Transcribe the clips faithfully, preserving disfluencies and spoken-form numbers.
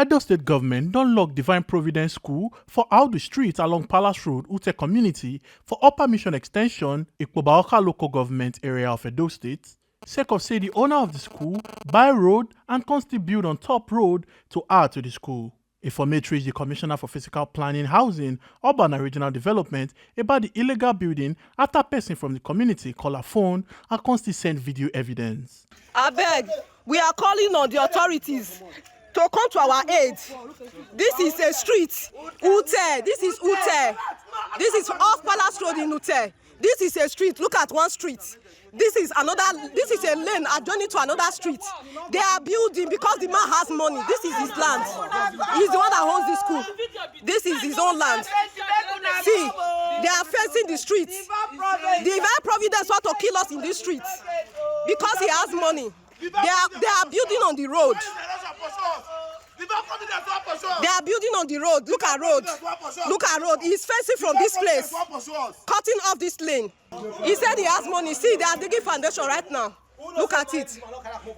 Edo State government don lock Divine Providence School for Audu Street along Palace Road, Ute community for Upper Mission Extension, Ikpobaoka Local Government Area of Edo State, sake of say the owner of the school buy road and come still build on top road to add to the school. Informate reach the Commissioner for Physical Planning, Housing, Urban and Regional Development about the illegal building after person from the community call her phone and come still send video evidence. Abeg, we are calling on the authorities to come to our aid. This is a street, Ute. This is Ute. This is off Palace Road in Ute. This is a street. Look at one street. This is another. This is a lane adjoining to another street. They are building because the man has money. This is his land. He's the one that owns this school. This is his own land. See, they are fencing the street. Divine Providence want to kill us in this street because he has money. They are, they are building on the road. They are building on the road. Look at road. Look at road. He's fencing from this place, cutting off this lane. He said he has money. See, they are digging foundation right now. Look at it.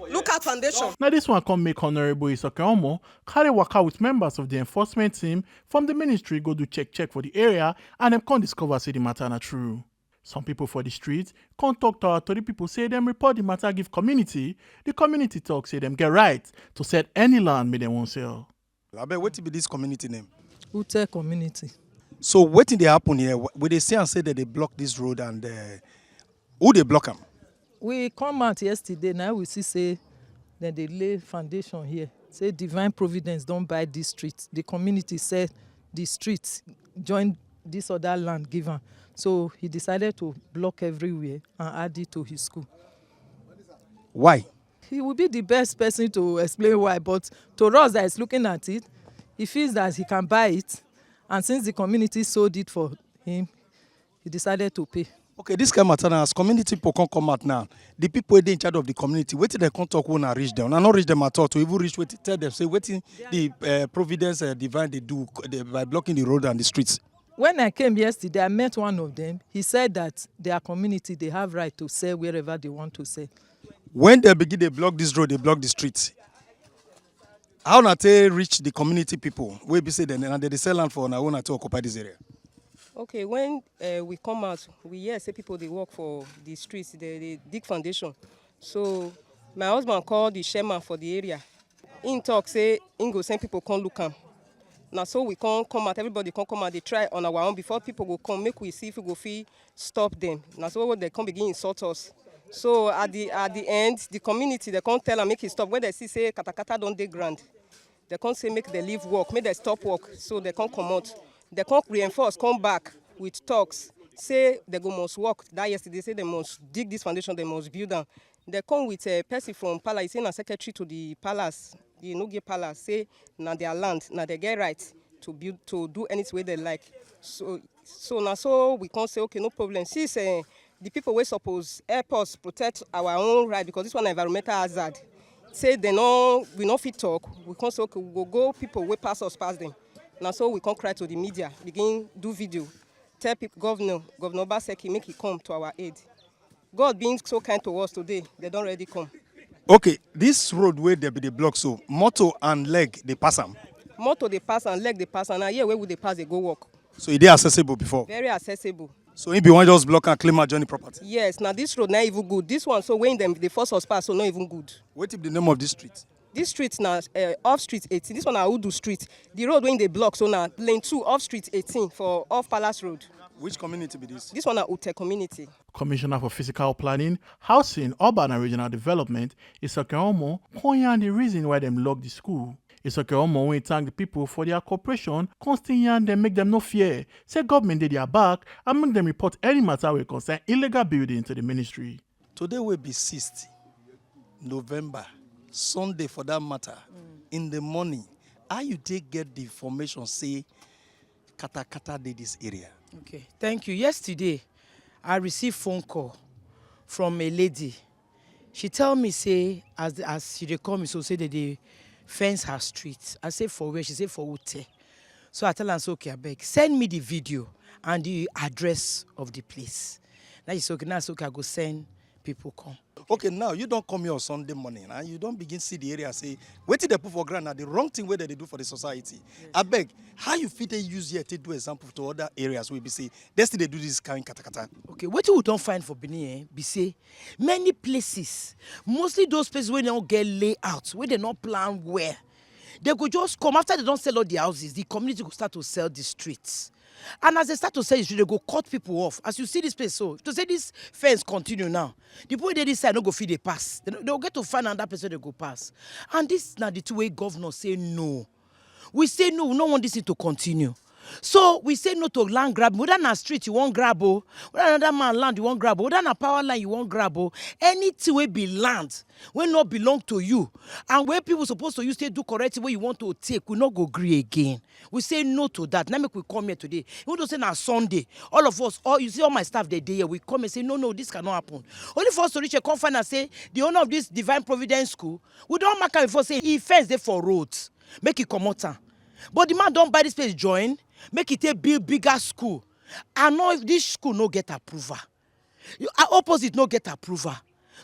Look at foundation. Now this one come make Honorable Isoke Omo carry waka with members of the enforcement team from the ministry go do check check for the area, and dem come discover say the matter na true. Some people for the street come talk to our tori people say dem report the matter give community. The community talk say dem get right to sell any land make dem wan sell. Abeg, wetin be this community name? Ute community. So wetin dey happen here? We dey see and say that they block this road, and uh, who dey block am? We come out yesterday, now we see say dem dey lay foundation here. Say Divine Providence don buy this street. The community said the street join this other land give am. So he decided to block everywhere and add it to his school. Why? He will be the best person to explain why, but to us that is looking at it, he feels that he can buy it, and since the community sold it for him, he decided to pay. Okay, this kind of matter now, as community people come come out now, the people wey dey in charge of the community, wetin dem come talk wey no reach them? Una no reach them at all to even reach wetin, tell them say wetin the uh, Providence uh, Divine dey do uh, by blocking the road and the streets. When I came yesterday, I met one of them. He said that their community, they have right to sell wherever they want to sell. When they begin dey block this road, they block the street. How una take reach the community people wey be say dem na dem dey sell land for una wey una take occupy this area? Okay, when uh, we come out, we hear say people dey work for the streets, they dey dig foundation. So my husband call the chairman for the area. Him talk say him go send people come look am. Na so we come come out, everybody come come out dey try on our own before people go come make we see if we go fit stop them. Na so they come begin insult us. So at the at the end, the community they come tell am make he stop. When they see say katakata don dey ground, they come say make they leave work, make they stop work. So they come comot. They come reinforce, come back with talks. Say they go must work. That yesterday say they must dig this foundation, they must build am. They come with a person from palace. He say na secretary to the palace, the Enogie palace. Say na their land, na they get right to build, to do anything wey they like. So so na so we come say okay, no problem. Since uh, the people wey suppose help us protect our own right, because this one na environmental hazard, say they no, we no fit talk. We come say okay, we go go people wey pass us pass them. Na so we come cry to the media, begin do video, tell people, governor, Governor Obaseki, make he come to our aid. God being so kind to us today, they don already come. Okay, this road wey dem be dey block so, motor and leg dey pass am? Motor dey pass and leg dey pass, and na here wey we dey pass dey go work. So e dey accessible before? Very accessible. So e be wan just block and claim am join the property? Yes, na this road na even good. This one so wey dem dey force us pass so no even good. Wetin be the name of this street? This street na uh, off street eighteen. This one na Udu Street. The road wey dey block so na lane two off street eighteen for off Palace Road. Which community be this? This one na Ute community. Commissioner for Physical Planning, Housing, Urban and Regional Development, Isoke Omo, come yarn the reason why dem lock the school. Isoke Omo wey thank the people for their cooperation, come still yarn dem make dem no fear. Say government dey their back and make dem report any matter wey concern illegal building to the ministry. Today wey be sixth November, Sunday for that matter, in the morning, how you take get the information say katakata dey this area? Okay, thank you. Yesterday, I received phone call from a lady. She tell me say as the, as she dey call me so say they dey fence her street. I say for where? She say for Ute. So I tell am say okay, abeg send me the video and the address of the place. Now she say okay, now I say okay, I go send people come. Okay, now you don come here on Sunday morning and you don begin see the area say wetin dem put for ground na the wrong thing wey dem dey do for the society. Abeg, how you fit dey use here take do example to other areas wey be say dem still dey do this kind katakata? Okay, wetin we don find for Benin, eh, be say many places, mostly those places wey no get layout, wey dem no plan well, dem go just come after dem don sell all the houses, the community go start to sell the streets. And as dem start to sell the street, dem go cut people off. As you see this place so, to say this fence continue now, the people wey dey this side no go fit dey pass. Dem no, dem go get to find another place wey dem go pass. And this na the thing wey governor say no. We say no, we no want this thing to continue. So we say no to land grab. Whether na street you wan grab o, whether another man land you wan grab o, whether na power line you wan grab o, anything wey be land wey no belong to you and wey people suppose to use take do correct thing wey you want to take, we no go gree again. We say no to that. Na make we come here today. Even though say na Sunday, all of us, all, you see all my staff, dem dey here. We come and say, "No, no, this cannot happen." Only for us to reach here, come find out say the owner of this Divine Providence School, we don mark am before say e fence dey for road, make e comot am. But the man don buy this place join, make e take build bigger school. And now this school no get approval. You, uh, opposite no get approval.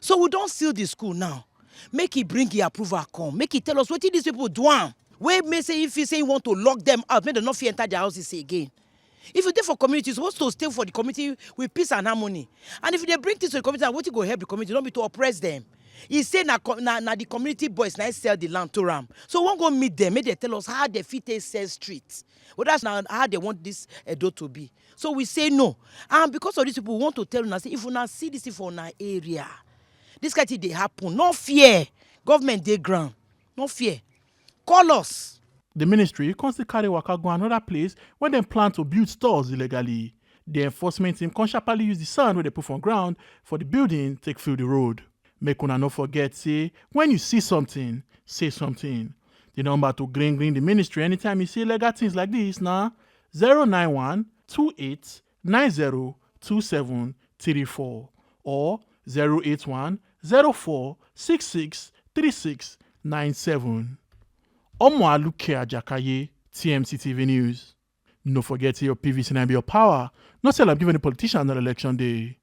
So we don seal the school now. Make e bring e approval come. Make e tell us wetin these people do am. Wey make say if he say he want to lock them out, make dem no fit enter their houses again. If you dey for community, you suppose to stay for the community with peace and harmony. And if you dey bring things to the community, na wetin go help the community, no be to oppress them. He say na co-, na, na the community boys na sell the land to am. So we wan go meet them, make dem tell us how dem fit take sell street. Whether na how dem want this Edo to be. So we say no. And because of these people, we want to tell una say if una see this thing for una area, this kind thing dey happen, no fear. Government dey ground, no fear. Call us. The ministry come still carry waka go another place where dem plan to build stores illegally. The enforcement team come sharply use the sand wey dem put for ground for the building take fill the road. Make una no forget say when you see something, say something. The number to green green the ministry anytime you see illegal things like this na zero nine one two eight nine zero two seven three four or zero eight one zero four six six three six nine seven. Omo Aluke Ajakaye, T M C T V News. No forget your P V C na be your power. No sell am give any politician on election day.